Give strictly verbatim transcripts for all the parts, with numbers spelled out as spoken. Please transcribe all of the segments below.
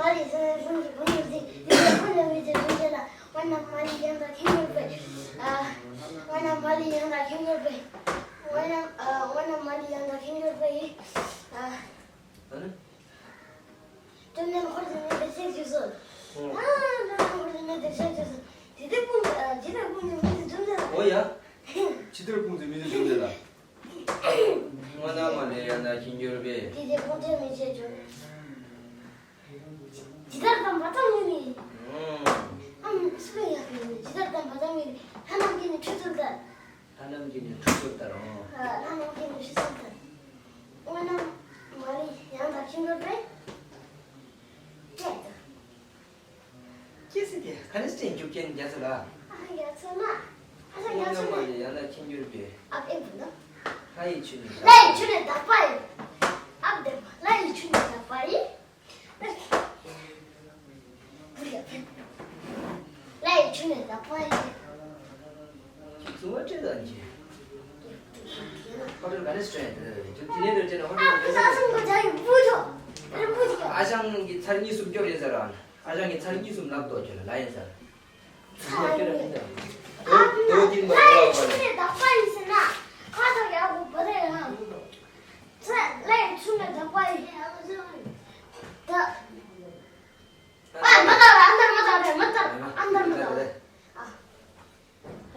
མ་ལི་ཟེར་ནས་ཀུན་གྱི་ཀུན་ཡོད་ཟིན། དེ་ལས་ཀུན་ལས་མི་ཚེ་ཀུན་བྱེད་ལ། འོ་ན་མ་ལི་ཡང་དག་ཁྱེད་མྱུར་བའི། ཨ། འོ་ན་མ་ལི་ཡང་དག་ཁྱེད་མྱུར་བའི། འོ་ན། ཨ། འོ་ན་མ་ལི་ཡང་དག་ཁྱེད་མྱུར་བའི། ཨ། ཨ་ནི། བཅོམ་ལྡན་འཁོར་བཅས་མི་འདིར་གཤེགས་སུ་གསོལ། ཨོ། ཨ། བཅོམ་ལྡན་འཁོར་བཅས་མི་འདིར་གཤེགས་སུ་གསོལ། དེ་དེ་ཀུན། ཨ། དེ་དེ་ཀུན་གྱི་མི་ཚེ་བཅོམ་ལྡན་ལ། ཨོ་ཡ། ཇི་ལྟར་ཀུན་གྱི་མི་ཚེ་བཅོམ་ལྡན་ལ། འོ་ན་མ་ལི་ཡང་དག་ཁྱེད་མྱུར་བའི། དེ་དེ་ཀུན་གྱི་མི་ཚེ་བཅོམ། ཇི་ལྟར་བསམ་པ་ཙམ་ཉིད་ནི། ཨམ་སུ་ཡང་ཇི་ལྟར་བསམ་པ་ཙམ་ཉིད་ནི། ལྷ་རྣམས་ཀྱིས་ནི་ཁྲུས་གསོལ་ལྟར། ལྷ་རྣམས་ཀྱིས་ནི་ཁྲུས་གསོལ་ལྟར། ཨོ། ལྷ་རྣམས་ཀྱིས་ནི་ཁྲུས་གསོལ་ལྟར། འོ་ན་མ་ལི་ཡང་དག་ཁྱེད་མྱུར་བའི། ཅེས་དང་། ཁྱེད་སྲིད་དེ་ག་ནས་སྤྲད་རྒྱུ་རྐྱེན་རྒྱ་མཚོ་ལ། ཨ། རྒྱ་མཚོ་ན། ཨ་ས་རྒྱ་མཚོ་ན། ཡང་ན་ཁྱེད་འགྱུར་པས། ཨ་ཨེ་བུ་ན། ལྷ་ཡི་ཆུ་ནི། ལྷ་ཡི་ཆུ་ནི་དག་པ་ཡིན། ཨ་བདེ་བ། ལྷ་ཡི་ཆུ་ནི་དག་པ་ཡིན། ལྷ་ཡི་ཆུ་ནི་དག་པ་ཡིན། ཁྱེད་ཚོ་བ་སྤྲད་དང་གྱིས། ཁོ་ཚོ་ག་ནས་སྤྲད་ཡིན་དེ་རེད། ཁྱོད་དེ་ནས་རེད་དྲན་ན་ཧོ་ཨ་ཁོ་ས་སུམ་གོ་ཇ་ཡི་བུ་ཆོ། རིན་པོ་ཆེ། ཨ་ཞང་གི་ཚར་གཉིས་གསུམ་སྐྱོར་ཡིན་ཟེར་ར། ཨ་ཞང་གི་ཚར་གཉིས་གསུམ་ལབ་ཏོ་ཁྱོད་ལ་ལ་ཡིན་ཟེར།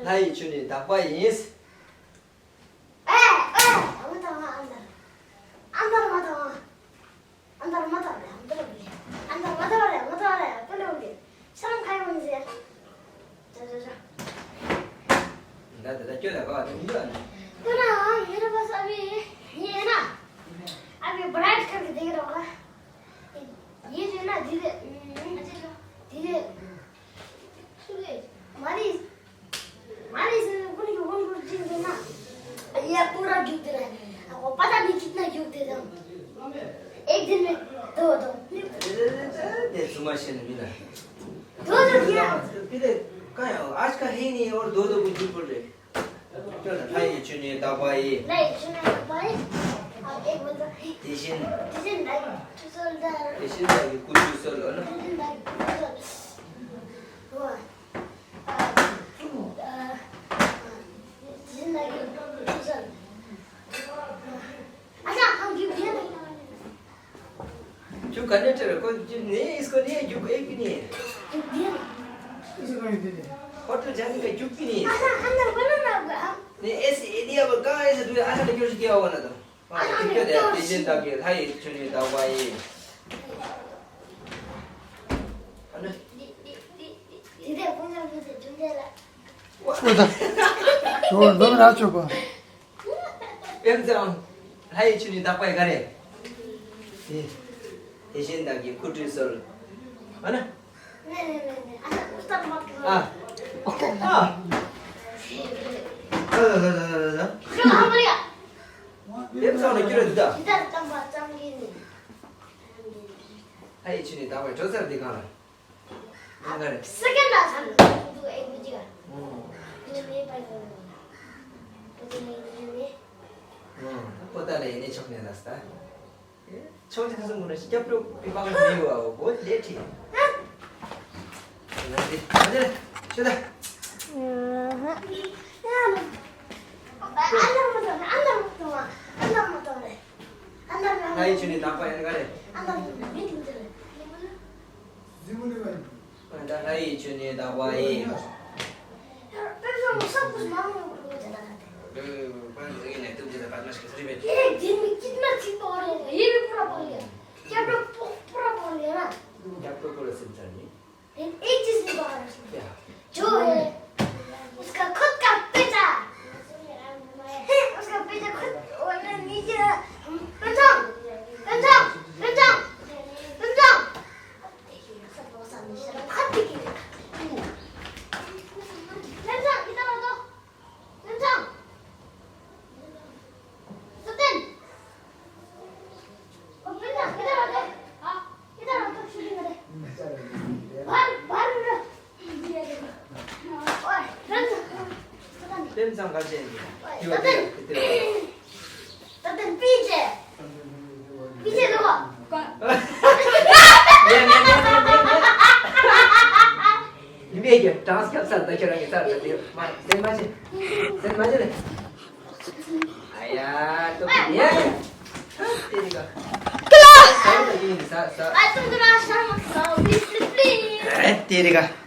ལྷ་ཡི་ཆུ་ནི་དག་པ་ཡིན། ཨན་དར་མ་དང་། ཨན་དར་མ་དང་རེད། ཨན་དར་མ་དང་རེད། ཨན་དར་མ་དང་རེད། མ་དང་རེད། པེ་ལོ་རེད། ཤ་རམ་ཁ་ཡོང་ཟེར། ཇ་ཇ་ཇ། ད་ད་ད་ཁྱོད་ལ་ག་བ་དུ་མི་འདུག་ཨ་ནི། ཁྱོད་ན་ཡིན་ར་བ་ས་བི་ཡིན་ན། ཨ་བི་བྲའིཊ་ཁར་གི་དེ་གི་རོགས་ལ། ཡིན་ཡིན་ན་དེ་དེ། དེ་དེ། མ་རེད། མ་རེད་ཟེར་ན་ཁོ་ནི་ཡོ་གོ་ནི་ཁོ་ཅི་ཟེར་ན། ཡ་པུ་ར་རྒྱུག་དེ་ར། ཨ་ཁོ་པ་ད་མི་ཅིག་ན་རྒྱུག་དེ་དང་། ཨེ་དེ་ནི་དོ་དོ། དེ་ཚུ་མ་ཤེས་ནི་མི་ལ། དོ་དོ་དེ་ཡ། པི་ལེ་ཀ་ཡང་ཨ་ཤ་ཧེ་ནི་འོར་དོ་དོ་གུ་རྒྱུག་པོ་རེད། ལྷ་ཡི་ཆུ་ནི་དག་པ་ཡིས། ལྷ་ཡི་ཆུ་ནི་དག་པ་ཡིས། ཨ་ཨེ་མ་ད། དེ་བཞིན། དེ་བཞིན་བདག་གི་ཁྲུས་གསོལ་ལྟར། དེ་བཞིན་བདག་གི་སྐུ་ཁྲུས་གསོལ་ལོ་ན། དེ་བཞིན་བདག་གི་ཁྲུས་གསོལ། ཨ། ཨ། དེ་བཞིན་བདག་གི་ཁྲུས་གསོལ། ཨ་ཅག་གང་གི་བུ་ཡིན། ཁྱོད་ག་ནས་སྤྲད་ར། ཁོ་ཁྱོད་ནས་ཨིས་ཁོ་ནས་རྒྱུག་ཨེ་ཀི་ནས། ཨིས་ཁོ་ནས་དེ་ནས། ཧོ་ཏེལ་ཇ་ནི་ཀ་རྒྱུག་གི་ནས། ཨ་ན་ཨ་ན་བ་ན་ན་བ་ཨ། ནས་ཨེ་སི་ཨེ་ལི་ཡ་བ་ག་ཨེ་སི་དུ་ཨ་ན་ལ་སྐྱོར་ཞིག་སྐྱེ་བ་ན་དང་། ཨ་ཁྱོད་ཁྱོད་དེ་དེ་བཞིན་བདག་གི་ལྷ་ཡི་ཆུ་ནི་དག་པ་ཡིས། ཨ་ན། དེ་དེ་ཕུང་ཚང་ཕུང་ཚང་ཅུང་ཟད་ལ། ཨོ་ད། ཁྱོད་འདོམ་ར་ཆོག་པ། དཔེ་མཚོན། ལྷ་ཡི་ཆུ་ནི་དག་པ་ཡི་ག་རེ། དེ། དེ་བཞིན་བདག་གི་སྐུ་ཁྲུས་གསོལ། ཨ་ན། ཨ། ཨ། ཨ། ཨ། དཔེ་མཚོན་ལ་སྐྱུར་ར་འདི་དག་ལྷ་ཡི་ཆུ་ནི་དག་པ་ཡི་གྲོ་སར་འདི་གང་ལ། ཨ། སེ་ཀེན་ཌ་ལ་ཚར་འདུག་ཨེ་བུ་ཅི་ག་ཨོ། དེ་ནས་མེད་པ་ཡོད། དེ་ནས་ཡོད་ནས། ཨོ། པོ་ཏ་ལ་ཡེ་ནས་ཆོག་ནས་ལ་ས། ཆོག་ནས་ཁ་སང་མོ་ན་སྐྱབས་འགྲོ་པི་པ་ག་མི་ཡོད་ཨོ་བོ་ལེ་ཁྲི། ང་འདི་ང་འདི་ཆོད་ད། ལྷ་ཡི་ཆུ་ནི་དག་པ་ཡིན་ག་རེ། ད་ལྷ་ཡི་ཆུ་ནི་དག་པ་ཡིན། ལྟེམ་ཚང་ག་བྱས་ནས་ཡོད་དེ་དེ། ད་ལྟ་པི་ཅེ། པི་ཅེ་ལོ། ཡ་ཡ་ཡ། ཡ་གྲངས་སྐྱབས་ཚར་ད་ཁྱོད་རང་གི་ཚར་ད་དེ་མ་ཟེར་མ་བྱེད། ཟེར་མ་བྱེད་ལེ། ཨ་ཡ་ཏོ་ཡ་ཡ། དེ་རི་ག་ད་ཡིན་ཟ་ཟ། དེ་རི་ག